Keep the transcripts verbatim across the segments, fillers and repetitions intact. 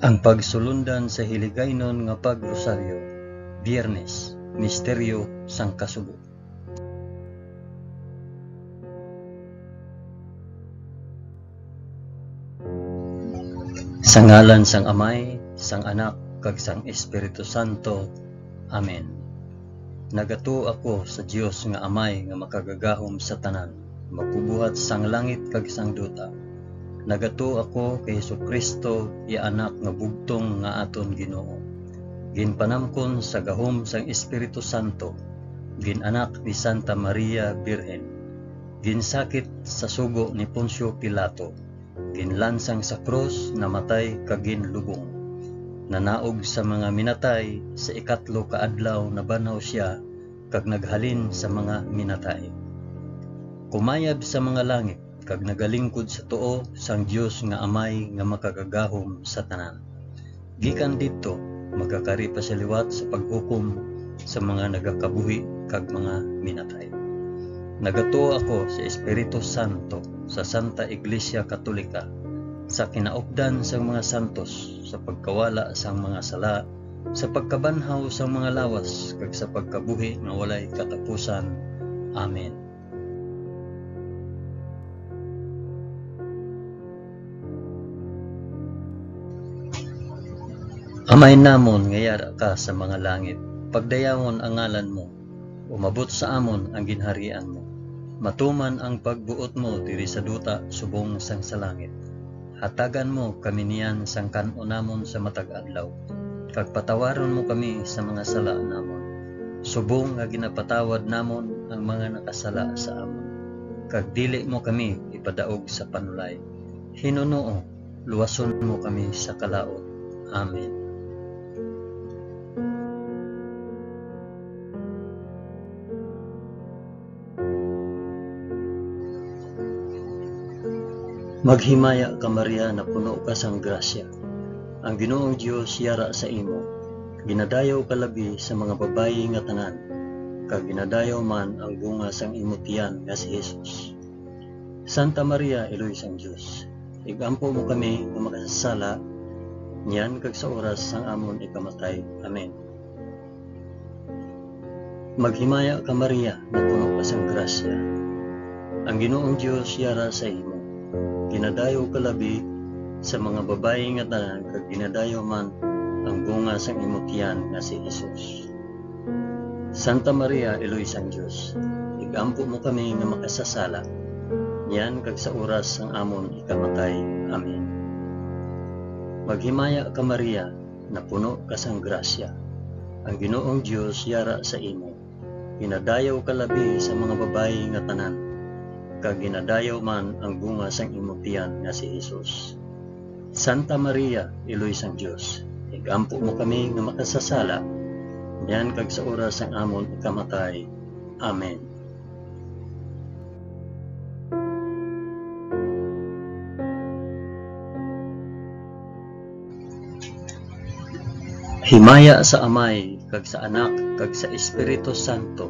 Ang pagsulundan sa Hiligaynon nga Pag-Rosaryo, Biyernes, Misteryo sang Kasubo. Sa ngalan sang Amay, sang Anak, kag sang Espiritu Santo. Amen. Nagatuo ako sa Dios nga Amay nga makagagahom sa tanan, magbubuhat sang langit kag sang duta. Nagatuo ako kay Jesu-Cristo, iya Anak nga bugtong nga aton Ginoo. Ginpanamkon sa gahom sang Espiritu Santo, gin-anak ni Santa Maria Birhen, ginsakit sa sugo ni Poncio Pilato, ginlansang sa krus, namatay, kag ginlubong. Nanaog sa mga minatay, sa ikatlo ka adlaw nabanhaw sia, kag naghalin sa mga minatay. Kumayab sa mga langit, kag nagalingkod sa tuo sang Dios nga Amay nga makagagahom sa tanan. Gikan didto, magakari pa sia liwat sa paghukom sa mga nagakabuhi kag mga minatay. Nagatuo ako sa Espiritu Santo, sa Santa Iglesia Katolika, sa kinaupdan sang mga santos, sa pagkawala sang mga sala, sa pagkabanhaw sang mga lawas, kag sa pagkabuhi nga walay katapusan. Amen. Amay namon nga yara ka sa mga langit, pagdayawon ang ngalan mo, umabot sa amon ang ginharian mo, matuman ang pagbuot mo diri sa duta subong sang sa langit. Hatagan mo kami niyan sang kan-o namon sa matag adlaw, kag patawaron mo kami sa mga sala namon, subong nga ginapatawad namon ang mga nakasala sa amon. Kag dili mo kami ipadaog sa panulay. Hinunoo, luwason mo kami sa kalaut. Amen. Maghimaya ka, Maria, napuno ka sang grasya. Ang Ginoong Dios yara sa imo. Ginadayaw ka labi sa mga babayi nga tanan, kag ginadayaw man ang bunga sang imo tiyan nga si Jesus. Santa Maria, Iloy sang Dios, ig-ampo mo kami nga makasasala, niyan kag sa oras sang amon ikamatay. Amen. Maghimaya ka, Maria, napuno ka sang grasya. Ang Ginoong Dios yara sa imo. Ginadayaw ka labi sa mga babayi nga tanan, kag ginadayaw man ang bunga sang imo tiyan nga si Jesus. Santa Maria, Iloy sang Dios, ig-ampo mo kami nga makasasala, niyan kag sa oras sang amon ikamatay. Amen. Maghimaya ka, Maria, napuno ka sang grasya. Ang Ginoong Dios yara sa imo. Ginadayaw ka labi sa mga babayi nga tanan, kag ginadayaw man ang bunga sang imo tiyan nga si Jesus. Santa Maria, Iloy sang Dios, ig-ampo mo kami nga makasasala, niyan kag sa oras sang amon ikamatay. Amen. Himaya sa Amay, kag sa Anak, kag sa Espiritu Santo,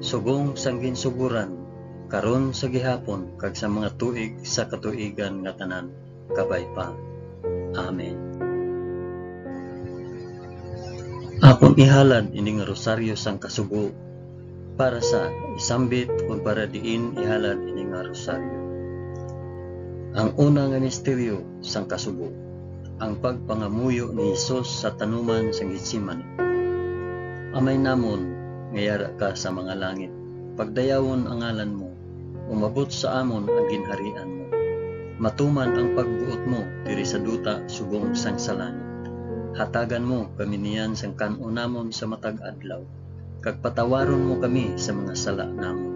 subong sang ginsugoran, karon, sa gihapon, kag sa mga tuig sa katuigan nga tanan. Kabay pa. Amen. Akon ihalad ini nga rosaryo sang kasubo para sa isambit kon para diin ihalad ini nga rosaryo. Ang una nga misteryo sang kasubo, ang pagpangamuyo ni Jesus sa tanuman sang Getsemani. Amay namon nga yara ka sa mga langit, pagdayawon ang ngalan mo, umabot sa amon ang ginharian mo. Matuman ang pagbuot mo diri sa duta subong sang sa langit. Hatagan mo kami niyan sang kan-on namon sa matag adlaw, kag patawaron mo kami sa mga sala namon,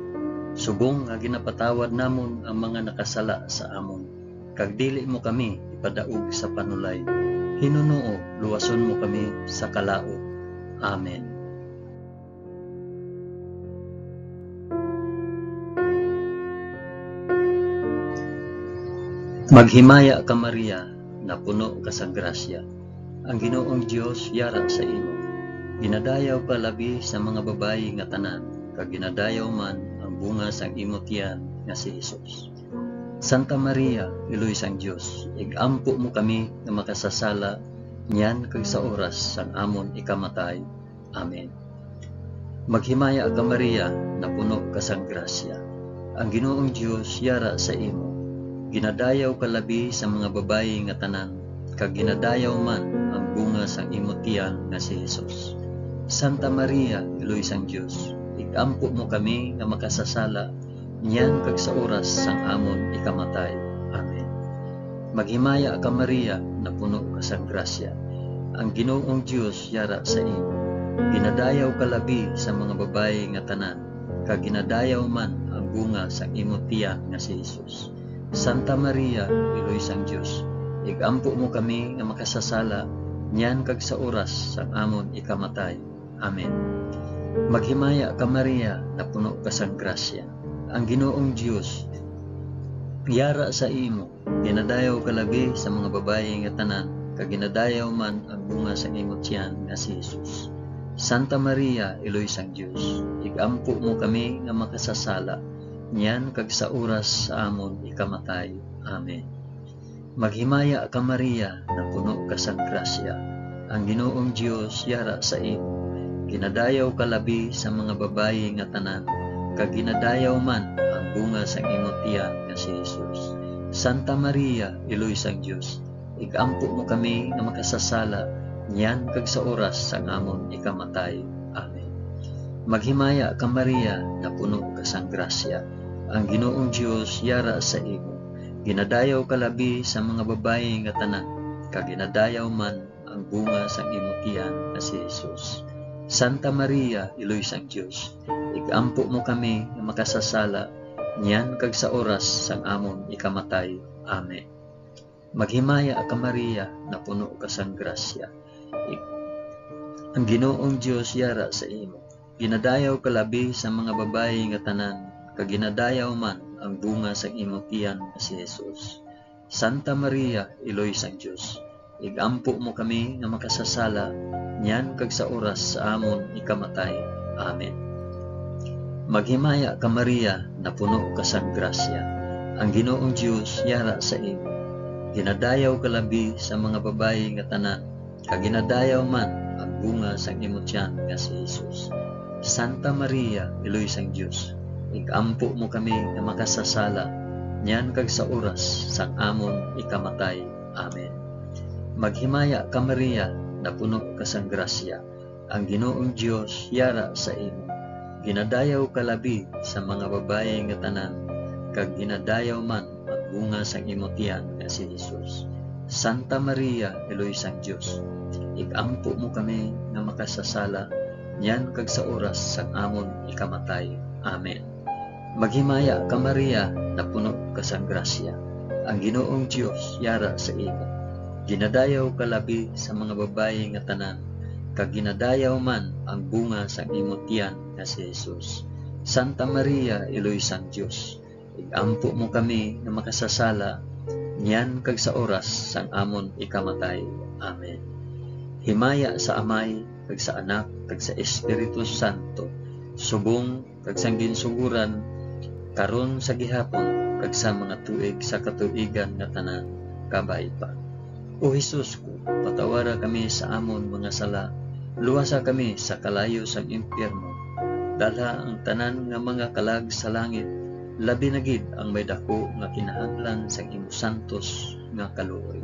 subong nga ginapatawad namon ang mga nakasala sa amon, kag dili mo kami ipadaog sa panulay. Hinunoo, luwason mo kami sa kalaut. Amen. Maghimaya ka, Maria, napuno ka sa grasya. Ang Ginoong Dios yara sa imo. Ginadayaw ka labi sa mga babayi nga tanan, kag ginadayaw man ang bunga sang imo tiyan nga si Jesus. Santa Maria, Iloy sang Dios, ig-ampo mo kami nga makasasala niyan kag sa oras sang amon ikamatay. Amen. Maghimaya ka, Maria, napuno ka sang grasya. Ang Ginoong Dios yara sa imo. Ginadayaw ka labi sa mga babayi nga tanan, kag ginadayaw man ang bunga sang imo tiyan nga si Jesus. Santa Maria, Iloy sang Dios, ig-ampo mo kami nga makasasala niyan kag sa oras sang amon ikamatay. Amen. Maghimaya ka, Maria, napuno ka sang grasya. Ang Ginoong Dios yara sa imo. Ginadayaw ka labi sa mga babayi nga tanan, kag ginadayaw man ang bunga sang imo tiyan nga si Jesus. Santa Maria, Iloy sang Dios, ig-ampo mo kami nga makasasala niyan kag sa oras sang amon ikamatay. Amen. Maghimaya ka, Maria, napuno ka sang grasya. Ang Ginoong Dios yara sa imo. Ginadayaw ka labi sa mga babayi nga tanan, kag ginadayaw man ang bunga sang imo tiyan nga si Jesus. Santa Maria, Iloy sang Dios, ig-ampo mo kami nga makasasala niyan kag sa oras sa amon ikamatay. Amen. Maghimaya ka, Maria, napuno ka sang grasya. Ang Ginoong Dios yara sa imo. Ginadayaw ka labi sa mga babayi nga tanan, kag ginadayaw man ang bunga sang imo tiyan nga si Jesus. Santa Maria, Iloy sang Dios, ig-ampo mo kami nga makasasala niyan kag sa oras sang amon ikamatay. Amen. Maghimaya ka, Maria, napuno ka sang grasya. Ang Ginoong Dios yara sa imo. Ginadayaw ka labi sa mga babayi nga tanan, kag ginadayaw man ang bunga sang imo tiyan nga si Jesus. Santa Maria, Iloy sang Dios, ig-ampo mo kami nga makasasala niyan kag sa oras sang amon ikamatay. Amen. Maghimaya ka, Maria, napuno ka sang grasya. Ig-, ang Ginoong Dios yara sa imo. Ginadayaw ka labi sa mga babayi nga tanan, kag ginadayaw man ang bunga sang imo tiyan nga si Jesus. Santa Maria, Iloy sang Dios, ig-ampo mo kami nga makasasala niyan kag sa oras sa amon ikamatay. Amen. Maghimaya ka, Maria, napuno ka sang grasya. Ang Ginoong Dios yara sa imo. Ginadayaw ka labi sa mga babayi nga tanan, kag ginadayaw man ang bunga sang imo tiyan nga si Jesus. Santa Maria, Iloy sang Dios, ig-ampo mo kami nga makasasala niyan kag sa oras sang amon ikamatay. Amen. Maghimaya ka, Maria, napuno ka sang grasya. Ang Ginoong Dios yara sa imo. Ginadayaw ka labi sa mga babayi nga tanan, kag ginadayaw man ang bunga sang imo tiyan nga si Jesus. Santa Maria, Iloy sang Dios, ig-ampo mo kami nga makasasala niyan kag sa oras sang amon ikamatay. Amen. Maghimaya ka, Maria, napuno ka sang grasya. Ang Ginoong Dios yara sa imo. Ginadayaw ka labi sa mga babayi nga tanan, kag ginadayaw man ang bunga sang imo tiyan nga si Jesus. Santa Maria, Iloy sang Dios, ig-ampo mo kami nga makasasala niyan kag sa oras sang amon ikamatay. Amen. Himaya sa Amay, kag sa Anak, kag sa Espiritu Santo, subong kag sang ginsugoran, karon, sa gihapon, kag sa mga tuig sa katuigan nga tanan. Kabay pa. O Jesus ko, patawara kami sa amon mga sala, luwasa kami sa kalayo sang impyerno, dalha ang tanan nga mga kalag sa langit, labi na gid ang may daku nga kinahanglan sang imo santos nga kaluoy.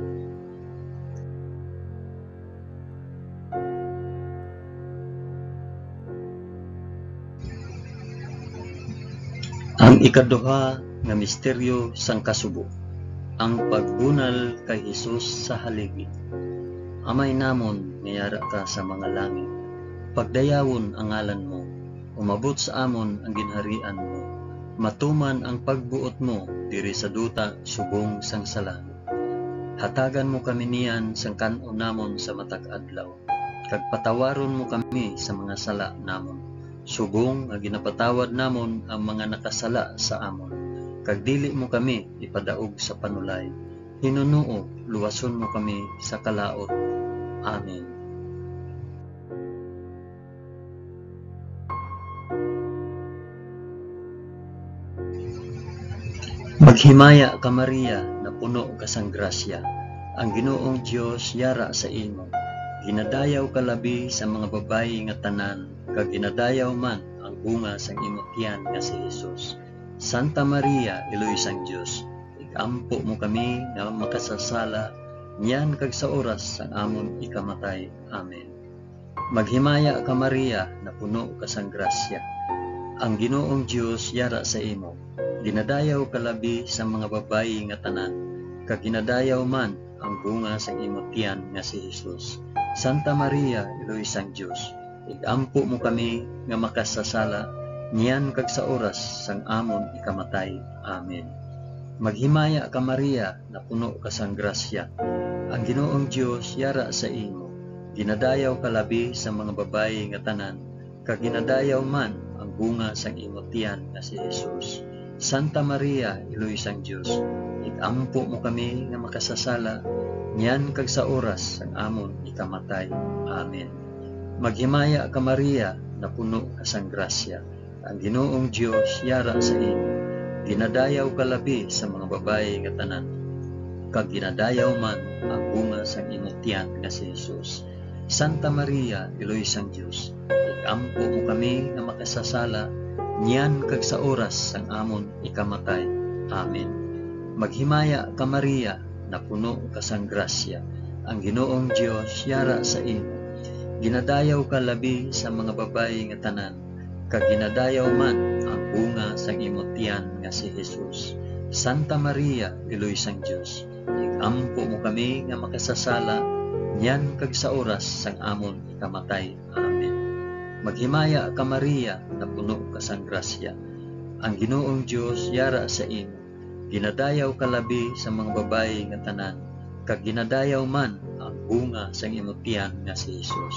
Ang ikaduha nga misteryo sang kasubo, ang pagbunal kay Jesus sa haligi. Amay namon nga yara ka sa mga langit, pagdayawon ang ngalan mo, umabot sa amon ang ginharian mo, matuman ang pagbuot mo diri sa duta subong sang sa langit. Hatagan mo kami niyan sang kan-on namon sa matag adlaw, kag patawaron mo kami sa mga sala namon, subong nga ginapatawad namon ang mga nakasala sa amon, kag dili mo kami ipadaog sa panulay. Hinunoo, luwason mo kami sa kalaut. Amen. Himaya ka, Maria, napuno ka sang grasya, ang Ginoong Dios yara sa imo. Ginadayaw ka labi sa mga babayi nga tanan, kag ginadayaw man ang bunga sang imo tiyan nga si Jesus. Santa Maria, Iloy sang Dios, ig-ampo mo kami nga makasasala, niyan kag sa oras sang amon ikamatay. Amen. Maghimaya ka, Maria, napuno ka sang grasya. Ang Ginoong Dios yara sa imo. Ginadayaw ka labi sa mga babayi nga tanan, kag ginadayaw man ang bunga sang imo tiyan nga si Jesus. Santa Maria, Iloy sang Dios, ig-ampo mo kami nga makasasala, niyan kag sa oras sang amon ikamatay. Amen. Maghimaya ka, Maria, napuno ka sang grasya. Ang Ginoong Dios yara sa imo. Ginadayaw ka labi sa mga babayi nga tanan, kag ginadayaw man ang bunga sang imo tiyan nga si Jesus. Santa Maria, Iloy sang Dios, ig-ampo mo kami nga makasasala, niyan kag sa oras sang amon ikamatay. Amen. Maghimaya ka, Maria, napuno ka sang grasya. Ang Ginoong Dios yara sa imo. Ginadayaw ka labi sa mga babayi nga tanan, kag ginadayaw man ang bunga sang imo tiyan nga si Jesus. Santa Maria, Iloy sang Dios, ig-ampo mo kami nga makasasala, niyan kag sa oras sang amon ikamatay. Amen. Maghimaya ka, Maria, napuno ka sang grasya. Ang Ginoong Dios yara sa imo. Ginadayaw ka labi sa mga babayi nga tanan, kag ginadayaw man ang bunga sang imo tiyan nga si Jesus. Santa Maria, Iloy sang Dios, ig-ampo mo kami nga makasasala, niyan kag sa oras sang amon ikamatay. Amen. Maghimaya ka, Maria, napuno ka sang grasya. Ang Ginoong Dios yara sa imo. Ginadayaw ka labi sa mga babayi nga tanan, kag ginadayaw man ang bunga sang imo tiyan nga si Jesus.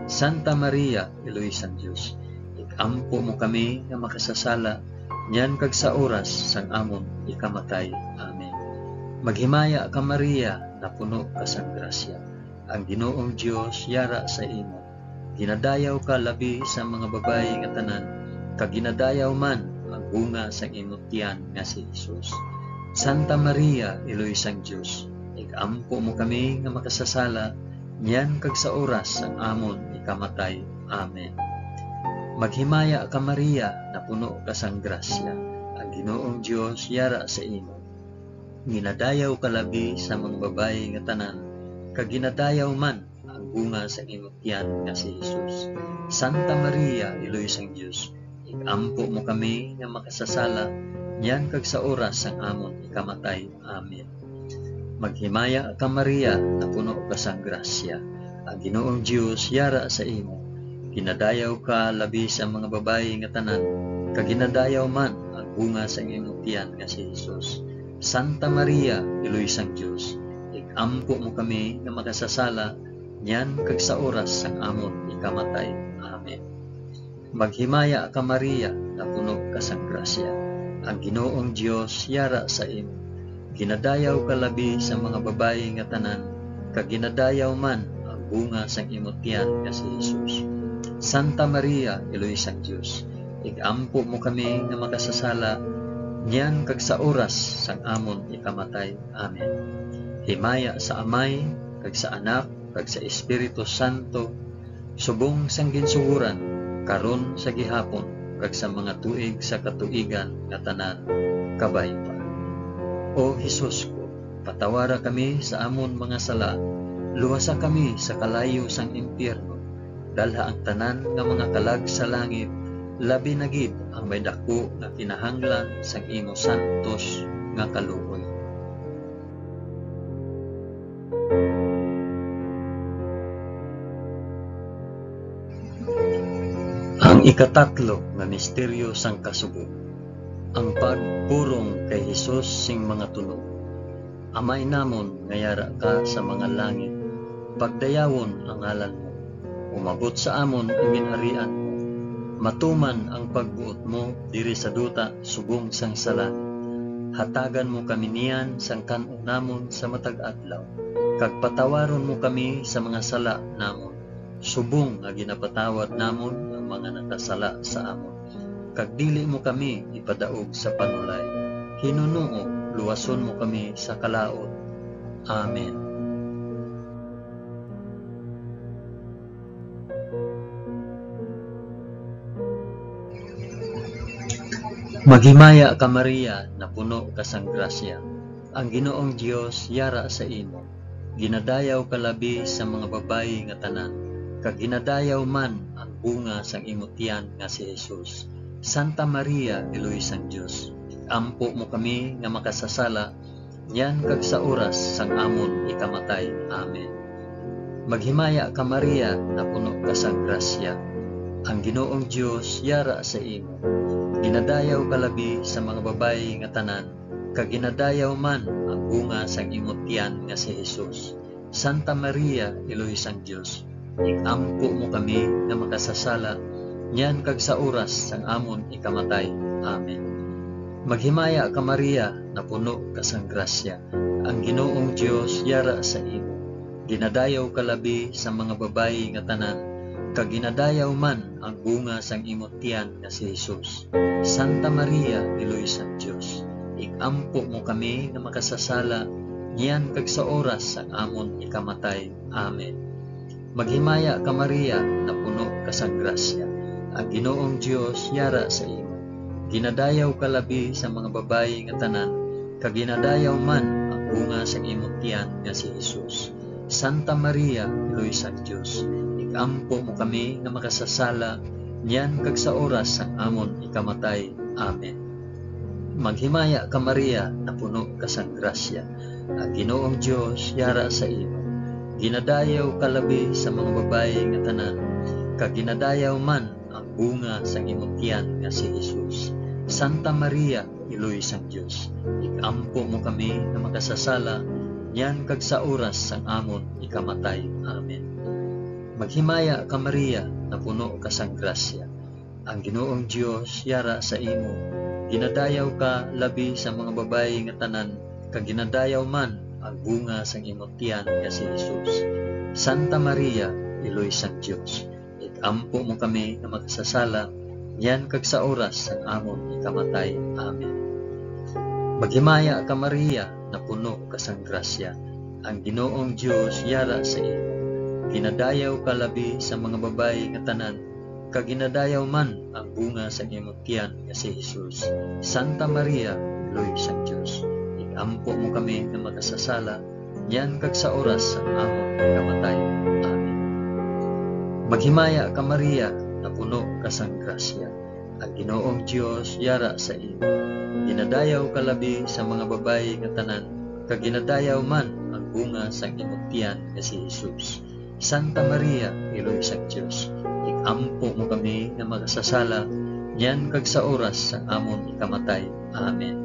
Santa Maria, Iloy sang Dios, ig-ampo mo kami nga makasasala, niyan kag sa oras sang amon ikamatay. Amen. Maghimaya ka, Maria, napuno ka sang grasya. Ang Ginoong Dios yara sa imo. Ginadayaw ka labi sa mga babayi nga tanan, kag ginadayaw man ang bunga sang imo tiyan nga si Jesus. Santa Maria, Iloy sang Dios, ig-ampo mo kami nga makasasala, niyan kag sa oras sang amon ikamatay. Amen. Maghimaya ka, Maria, napuno ka sang grasya. Ang Ginoong Dios yara sa imo. Ginadayaw ka labi sa mga babayi nga tanan, kag ginadayaw man ang bunga sang imo tiyan nga si Jesus. Santa Maria, Iloy sang Dios, ig-ampo mo kami nga makasasala, niyan kag sa oras sang amon ikamatay. Amen. Maghimaya ka, Maria, napuno ka sang grasya. Ang Ginoong Dios yara sa imo. Ginadayaw ka labi sa mga babayi nga tanan, kag ginadayaw man ang bunga sang imo tiyan nga si Jesus. Santa Maria, Iloy sang Dios, ig-ampo mo kami nga makasasala, niyan kag sa oras sang amon ikamatay. Amen. Maghimaya ka, Maria, napuno ka sang grasya. Ang Ginoong Dios yara sa imo. Ginadayaw ka labi sa mga babayi nga tanan, kag ginadayaw man ang bunga sang imo tiyan nga si Jesus. Santa Maria, Iloy sang Dios, ig-ampo mo kami nga makasasala, niyan kag sa oras sang amon ikamatay. Amen. Himaya sa Amay, kag sa Anak, kag sa Espiritu Santo, subong sang ginsugoran, karon, sa gihapon, kag sa mga tuig sa katuigan nga tanan. Kabay pa. O Jesus ko, patawara kami sa amon mga sala, luwasa kami sa kalayo sang impyerno, dalha ang tanan nga mga kalag sa langit, labi na gid ang may daku nga kinahanglan sang imo santos nga kaluoy. Ang ikatatlo nga misteryo sang kasubo, ang pagpurong kay Jesus sing mga tuno. Amay namon nga yara ka sa mga langit, pagdayawon ang ngalan mo. Umabot sa amon ang ginharian mo. Matuman ang pagbuot mo diri sa duta subong sang sa langit. Hatagan mo kami niyan sang kan-o namon sa matag adlaw, kag patawaron mo kami sa mga sala namon, subong nga ginapatawad namon ang mga nakasala sa amon. Kag dili mo kami ipadaog sa panulay. Hinunoo luwason mo kami sa kalaut. Amen. Maghimaya ka, Maria, napuno ka sang grasya. Ang Ginoong Dios yara sa imo. Ginadayaw ka labi sa mga babayi nga tanan, kag ginadayaw man ang bunga sang imo tiyan nga si Jesus. Santa Maria, Iloy sang Dios, ig-ampo mo kami nga makasasala, niyan kag sa oras sang amon ikamatay. Amen. Maghimaya ka, Maria, napuno ka sang grasya. Ang Ginoong Dios yara sa imo. Ginadayaw ka labi sa mga babayi nga tanan, kag ginadayaw man ang bunga sang imo tiyan nga si Jesus. Santa Maria, Iloy sang Dios, ig-ampo mo kami nga makasasala, niyan kag sa oras sang amon ikamatay. Amen. Maghimaya ka, Maria, napuno ka sang grasya. Ang Ginoong Dios yara sa imo. Ginadayaw ka labi sa mga babayi nga tanan, kag ginadayaw man ang bunga sang imo tiyan nga si Jesus. Santa Maria, Iloy sang Dios, ig-ampo mo kami nga makasasala, niyan kag sa oras sang amon ikamatay. Amen. Maghimaya ka, Maria, napuno ka sang grasya. Ang Ginoong Dios yara sa imo. Ginadayaw ka labi sa mga babayi nga tanan, kag ginadayaw man ang bunga sang imo tiyan nga si Jesus. Santa Maria, Iloy sang Dios, ig-ampo mo kami nga makasasala, niyan kag sa oras sang amon ikamatay. Amen. Maghimaya ka, Maria, napuno ka sang grasya. Ang Ginoong Dios yara sa imo. Ginadayaw ka labi sa mga babayi nga tanan, kag ginadayaw man ang bunga sang imo tiyan nga si Jesus. Santa Maria, Iloy sang Dios, ig-ampo mo kami nga makasasala, niyan kag sa oras sang amon ikamatay. Amen. Maghimaya ka, Maria, napuno ka sang grasya. Ang Ginoong Dios yara sa imo. Ginadayaw ka labi sa mga babayi nga tanan, kag ginadayaw man ang bunga sang imo tiyan nga si Jesus. Santa Maria, Iloy sang Dios, ig-ampo mo kami nga makasasala, niyan kag sa oras sang amon ikamatay. Amen. Maghimaya ka, Maria, napuno ka sang grasya. Ang Ginoong Dios yara sa imo. Ginadayaw ka labi sa mga babayi nga tanan, kag ginadayaw man ang bunga sang imo tiyan nga si Jesus. Santa Maria, Iloy sang Dios, ig-ampo mo kami nga makasasala, niyan kag sa oras sang amon pagkamatay. Amen. Maghimaya ka, Maria, napuno ka sang grasya. Ang Ginoong Dios yara sa imo. Ginadayaw ka labi sa mga babayi nga tanan, kag ginadayaw man ang bunga sang imo tiyan nga si Jesus. Santa Maria, Iloy sang Dios, ig-ampo mo kami nga makasasala, niyan kag sa oras sang amon ikamatay. Amen.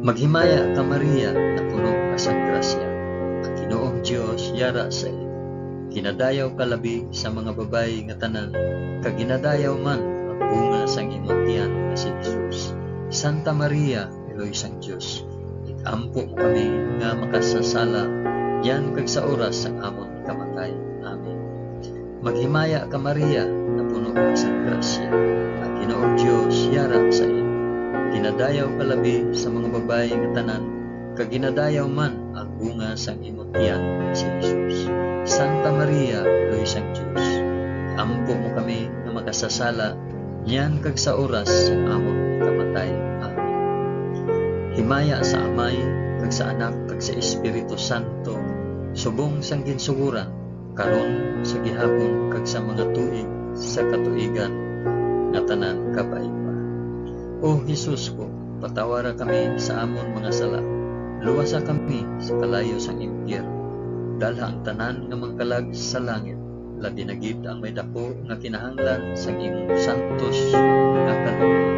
Maghimaya ka, Maria, napuno ka sang grasya. Ang Ginoong Dios yara sa imo. Ginadayaw ka labi sa mga babayi nga tanan, kag ginadayaw man ang bunga sang imo tiyan nga si Jesus. Santa Maria, Iloy sang Dios, ig-ampo mo kami nga makasasala, niyan kag sa oras sang amon kamatay. Amen. Maghimaya ka, Maria, napuno ka sang grasya. Ang Ginoong Dios yara sa imo. Ginadayaw ka labi sa mga babayi nga tanan, kag ginadayaw man ang bunga sang imo tiyan, si Jesus. Santa Maria, Iloy sang Dios, ampo mo kami nga makasasala, niyan kag sa oras sang amon kamatay. Amen. Himaya sa Amay, kag sa Anak, kag sa Espiritu Santo, subong sang ginsugoran, karon, sa gihapon, kag sa mga tuig sa katuigan nga tanan. Kabay pa. O Jesus ko, patawara kami sa amon mga sala, luwasa kami sa kalayo sang impyerno, dalha ang tanan nga mga kalag sa langit, labi na gid ang may daku nga kinahanglan sang imong santos nga kalooban.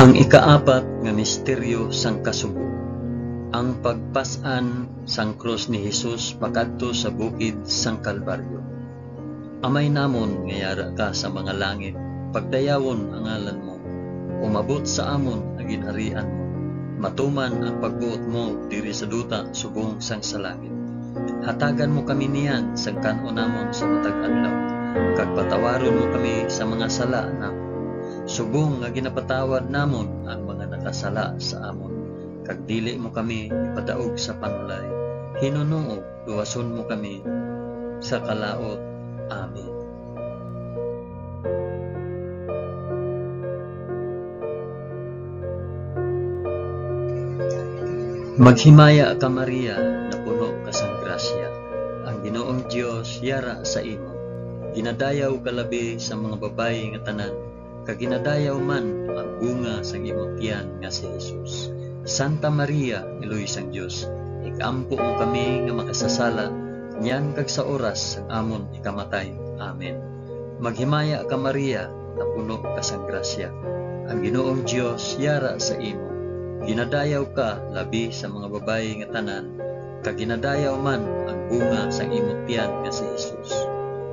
Ang ikaapat nga misteryo sang kasubo, ang pagpas-an sang krus ni Jesus pakadto sa bukid sang Kalbaryo. Amay namon nga yara ka sa mga langit, pagdayawon ang ngalan mo. Umabot sa amon ang ginharian mo. Matuman ang pagbuot mo diri sa duta subong sang sa langit. Hatagan mo kami niyan sang kan-on namon sa matag adlaw, kag patawaron mo kami sa mga sala namon, subong nga ginapatawad namon ang mga nakasala sa amon. Kag dili mo kami ipadaog sa panulay, hinunoog luwason mo kami sa kalaut. Amen. Maghimaya ka, Maria, napuno ka sang grasya. Ang Ginoong Dios yara sa imo. Ginadayaw ka labi sa mga babayi nga tanan, kag ginadayaw man ang bunga sang imo tiyan nga si Jesus. Santa Maria, Iloy sang Dios, ig-ampo mo kami nga makasasala, niyan kag sa oras sang amon ikamatay. Amen. Maghimaya ka, Maria, napuno ka sang grasya. Ang Ginoong Dios yara sa imo. Ginadayaw ka labi sa mga babayi nga tanan, kag ginadayaw man ang bunga sang imo tiyan nga si Jesus.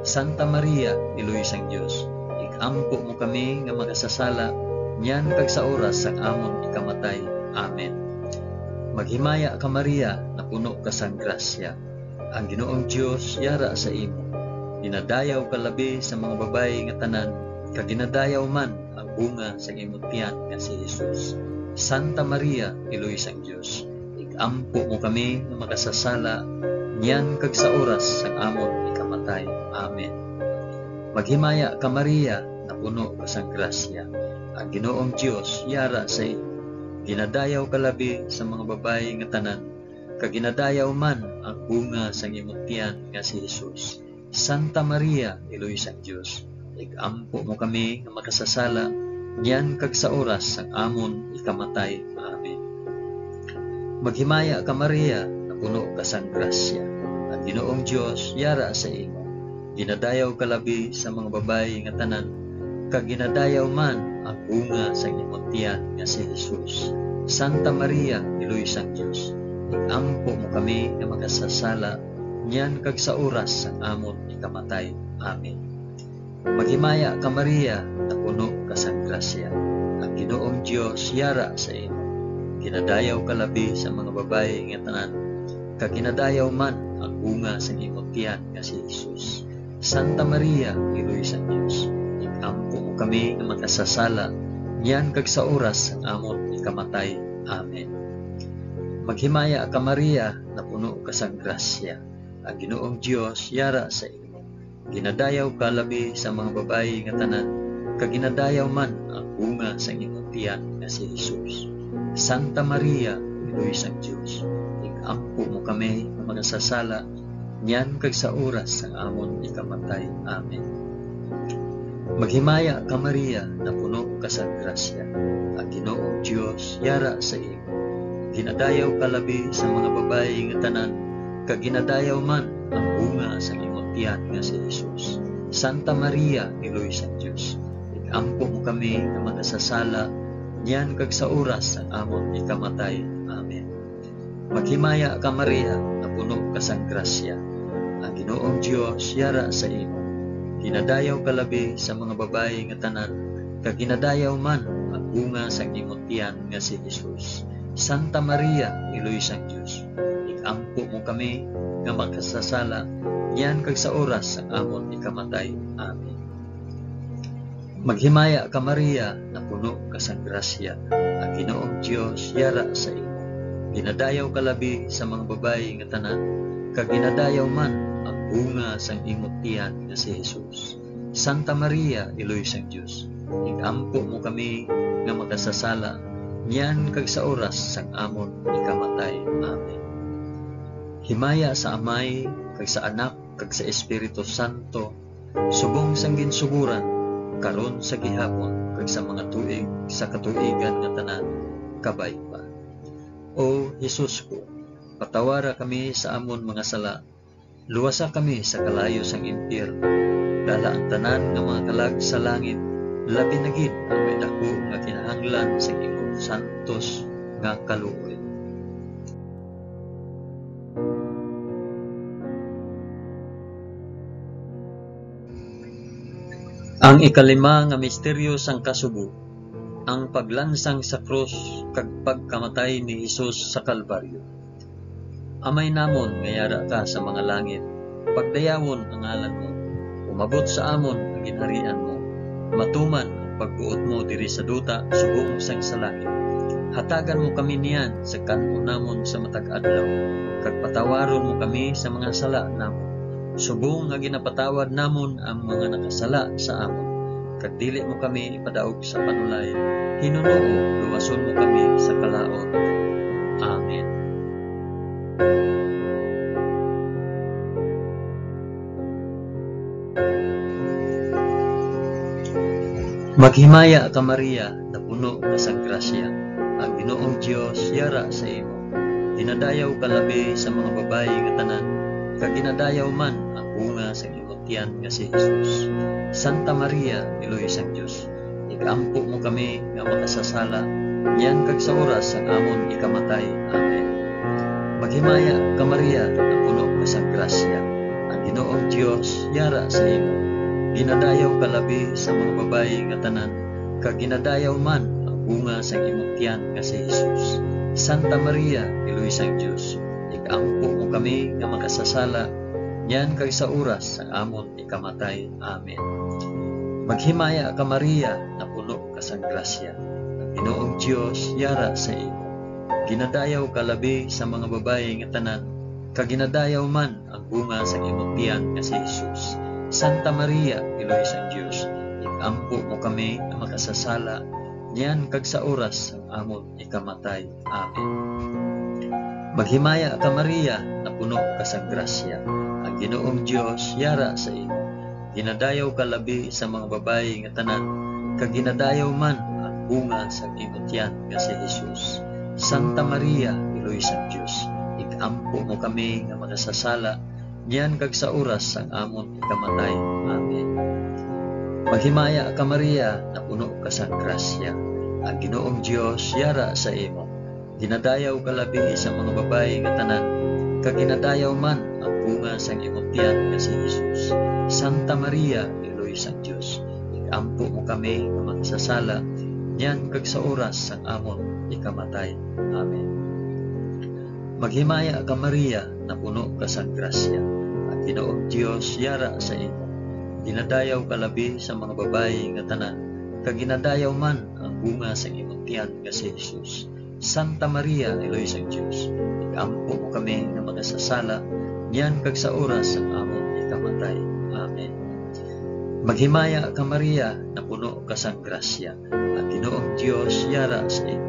Santa Maria, Iloy sang Dios, ig-ampo mo kami nga makasasala, niyan kag sa oras sang amon ikamatay. Amen. Maghimaya ka, Maria, napuno ka sang grasya. Ang Ginoong Dios yara sa imo. Ginadayaw ka labi sa mga babayi nga tanan, kag ginadayaw man ang bunga sang imo tiyan nga si Jesus. Santa Maria, Iloy sang Dios, ig-ampo mo kami nga makasasala, niyan kag sa oras sang amon ikamatay. Amen. Maghimaya ka, Maria, napuno ka sang grasya. Ang Ginoong Dios yara sa imo. Ginadayaw ka labi sa mga babayi nga tanan, kag ginadayaw man ang bunga sang imo tiyan nga si Jesus. Santa Maria, Iloy sang Dios, ig-ampo mo kami nga makasasala, niyan kag sa oras sang amon ikamatay. Amen. Maghimaya ka, Maria, napuno ka sang grasya. Ang Ginoong Dios yara sa imo. Ginadayaw ka labi sa mga babayi nga tanan, kag ginadayaw man ang bunga sang imo tiyan nga si Jesus. Santa Maria, Iloy sang Dios, ig-ampo mo kami nga makasasala, niyan kag sa oras sang amon ikamatay. Amen. Maghimaya ka, Maria, napuno ka sang grasya. Ang Ginoong Dios yara sa imo. Ginadayaw ka labi sa mga babayi nga tanan, kag ginadayaw man ang bunga sang imo tiyan nga si Jesus. Santa Maria, Iloy sang Dios, ig-ampo mo kami nga makasasala, niyan kag sa oras sang amon ikamatay. Amen. Maghimaya ka, Maria, napuno ka sang grasya. Ang Ginoong Dios yara sa imo. Ginadayaw ka labi sa mga babayi nga tanan, kag ginadayaw man ang bunga sang imo tiyan nga si Jesus. Santa Maria, Iloy sang Dios, ig-ampo mo kami nga makasasala, niyan kag sa oras sang amon ikamatay. Amen. Maghimaya ka, Maria, napuno ka sa grasya. Ang Ginoong Dios yara sa imo. Ginadayaw ka labi sa mga babayi nga tanan, kag ginadayaw man ang bunga sa imo tiyan nga si Jesus. Santa Maria, Iloy sang Dios, ig-ampo mo kami nga makasasala, niyan kag sa oras sang amon ikamatay. Amen. Maghimaya ka, Maria, nga puno ka sang grasya. Ang Ginoong Dios yara sa imo. Ginadayaw ka labi sa mga babayi nga tanan, kag ginadayaw man ang bunga sang imo tiyan nga si Jesus. Santa Maria, Iloy sang Dios, ig-ampo mo kami nga makasasala, niyan kag sa oras sang amon ikamatay. Amen. Maghimaya ka, Maria, napuno ka sang grasya. Ang Ginoong Dios yara sa imo. Ginadayaw ka labi sa mga babayi nga tanan, kag ginadayaw man ang bunga sang imo tiyan nga si Jesus. Santa Maria, Iloy sang Dios, ig-ampo mo kami nga makasasala, niyan kag sa oras sang amon ikamatay. Amen. Himaya sa Amay, kag sa Anak, kag sa Espiritu Santo, subong sang ginsugoran, karon, sa gihapon, kag sa mga tuig sa katuigan nga tanan. Kabay pa. O Jesus ko, patawara kami sa amon mga sala, luwasa kami sa kalayo sang impyerno, dala ang tanan nga mga kalag sa langit, labi na gid ang may daku nga kinahanglan sa imong santos nga kaluoy. Ang ikalima nga misteryo sang kasubo, ang paglansang sa krus kag pagkamatay ni Jesus sa Kalbaryo. Amay namon nga yara ka sa mga langit, pagdayawon ang ngalan mo. Umabot sa amon ang ginharian mo. Matuman ang pagbuot mo diri sa duta subong sang sa langit. Hatagan mo kami niyan sa kan-on namon sa matag adlaw, kag patawaron mo kami sa mga sala namon, subong nga ginapatawad namon ang mga nakasala sa amon. Kag dili mo kami ipadaog sa panulay, hinunoo, luwason mo kami sa kalaut. Amen. Maghimaya ka, Maria, napuno ka sang grasya. Ang Ginoong Dios yara sa imo. Ginadayaw ka labi sa mga babayi nga tanan, kag ginadayaw man ang bunga sang imong tiyan nga si Jesus. Santa Maria, Iloy sang Dios, ig-ampo mo kami nga makasasala, niyan kag sa oras sang amon ikamatay. Amen. Maghimaya ka, Maria, napuno ka sang grasya. Ang Ginoong Dios yara sa imo. Ginadayaw ka labi sa mga babayi nga tanan, kag ginadayaw man ang bunga sang imong tiyan nga si Jesus. Santa Maria, Iloy sang Dios, ig-ampo mo kami nga makasasala, niyan kag sa oras sang amon ikamatay. Amen. Maghimaya ka, Maria, napuno ka sang grasya. Ang Ginoong Dios yara sa imo. Ginadayaw ka labi sa mga babayi nga tanan, kag ginadayaw man ang bunga sang imong tiyan nga si Jesus. Santa Maria, Iloy sang Dios, ig-ampo mo kami nga makasasala, niyan kag sa oras sang amon ikamatay. Amen. Maghimaya ka, Maria, napuno ka sang grasya. Ang Ginoong Dios yara sa imo. Ginadayaw ka labi sa mga babayi nga tanan, kag ginadayaw man ang bunga sang imo tiyan nga si Jesus. Santa Maria, Iloy sang Dios, ig-ampo mo kami nga makasasala, niyan kag sa oras sang amon ikamatay. Amen. Maghimaya ka, Maria, napuno ka sang grasya. Ang Ginoong Dios yara sa imo. Ginadayaw ka labi sa mga babayi nga tanan, kag ginadayaw man ang bunga sang imong tiyan nga si Jesus. Santa Maria, Iloy sang Dios, ig-ampo mo kami nga makasasala, niyan kag sa oras sang amon ikamatay. Amen. Maghimaya ka, Maria, napuno ka sang grasya. Ang Ginoong Dios yara sa imo. Ginadayaw ka labi sa mga babayi nga tanan, kag ginadayaw man ang bunga sang imong tiyan nga si Jesus. Santa Maria, Iloy sang Dios, ig-ampo mo kami nga makasasala, niyan kag sa oras sang amon ikamatay. Amen. Maghimaya ka, Maria, napuno ka sang grasya. Ang Ginoong Dios yara sa imo.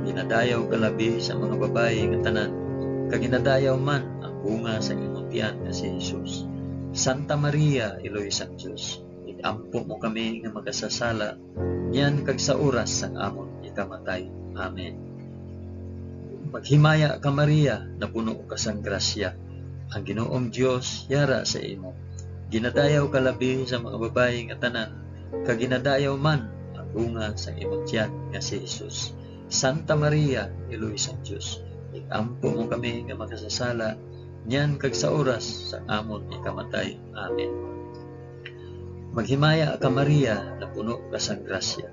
Ginadayaw ka labi sa mga babayi nga tanan, kag ginadayaw man ang bunga sang imong tiyan nga si Jesus. Santa Maria, Iloy sang Dios, ig-ampo mo kami nga makasasala, niyan kag sa oras sang amon ikamatay. Amen. Maghimaya ka, Maria, napuno ka sang grasya. Ang Ginoong Dios yara sa imo. Ginadayaw ka labi sa mga babayi nga tanan, kag ginadayaw man ang bunga sang imong tiyan nga si Jesus. Santa Maria, Iloy sang Dios, ig-ampo mo kami nga makasasala, niyan kag sa oras sang amon ikamatay. Amen. Maghimaya ka, Maria, napuno ka sang grasya.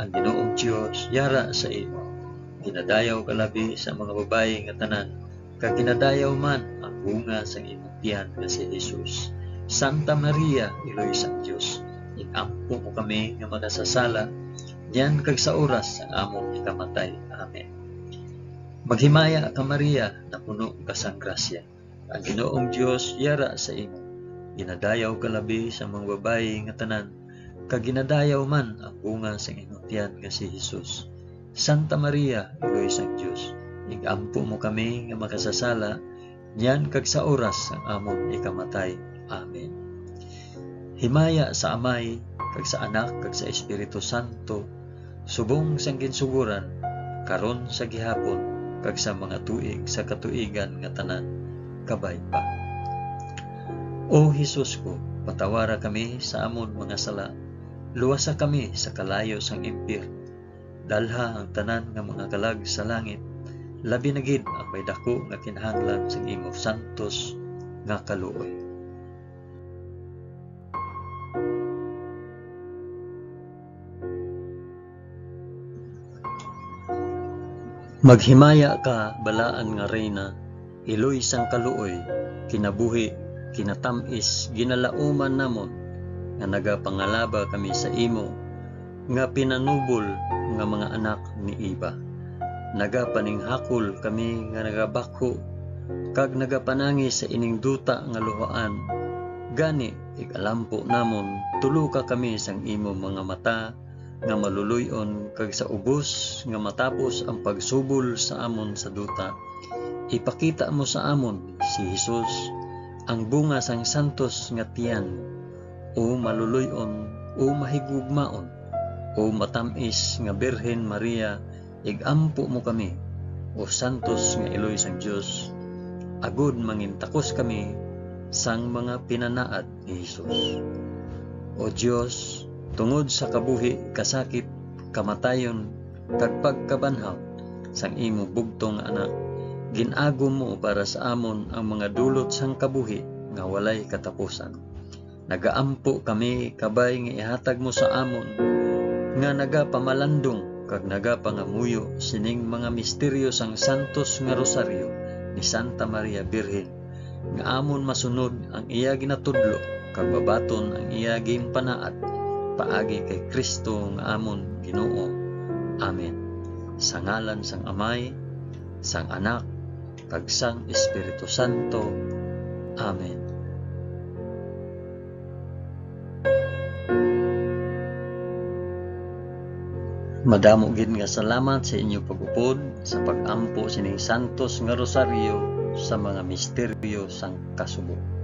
Ang Ginoong Dios yara sa imo. Ginadayaw ka labi sa mga babayi nga tanan, kag ginadayaw man ang bunga sang imong tiyan nga si Jesus. Santa Maria, Iloy sang Dios, ig-ampo mo kami nga makasasala, niyan kag sa oras sang among ikamatay. Amen. Maghimaya ka, Maria, napuno ka sang grasya. Ang Ginoong Dios yara sa imo. Ginadayaw ka labi sa mga babayi nga tanan, kag ginadayaw man ang bunga sang imong tiyan nga si Jesus. Santa Maria, Iloy sang Dios, ig-ampo mo kami nga makasasala, niyan kag sa oras sang amon ikamatay. Amen. Himaya sa Amay, kag sa Anak, kag sa Espiritu Santo, subong sang ginsugoran, karon, sa gihapon, kag sa mga tuig sa katuigan nga tanan. Kabay pa. O Jesus ko, patawara kami sa amon mga sala, luwasa kami sa kalayo sang impyerno, dalha ang tanan nga mga kalag sa langit, labi na gid ang may daku nga kinahanglan sang imo santos nga kaluoy. Maghimaya ka, balaan nga Reyna, Iloy sang kaluoy, kinabuhi, kinatamis, ginalauman namon nga nagapangalaba kami sa imo nga pinanubol nga mga anak ni Eva. Nagapaninghakol kami nga nagabakho kag nagapanangi sa ining duta nga luhaan. Gani, ig-alampo namon, tuloka kami sang imo mga mata nga maluloy-on, kag sa ubos nga matapos ang pagsubol sa amon sa duta, ipakita mo sa amon si Jesus, ang bunga sang santos nga tiyan. O maluloy-on, o mahigugmaon, o matam-is nga Birhen Maria, ig-ampo mo kami, o santos nga iloy sang Dios, agod mangintakos kami sang mga pinanaad ni Jesus. O Dios, tungod sa kabuhi, kasakit, kamatayon, kag pagkabanhaw sang imo bugtong nga Anak, gin-agom mo para sa amon ang mga dulot sang kabuhi nga walay katapusan. Nagaampo kami kabay nga ihatag mo sa amon nga nagapamalandong kag nagapangamuyo sining mga misteryo sang santos nga rosaryo ni Santa Maria Birhen, nga amon masunod ang iya ginatudlo kag mabaton ang iya ginpanaad paagi kay Cristo nga amon Ginoo. Amen. Sa ngalan sang Amay, sang Anak, kag sang Espiritu Santo. Amen. Madamo gid nga salamat sa inyo pag-upod sa pag-ampo sining santos nga rosaryo sa mga misteryo sang kasubo.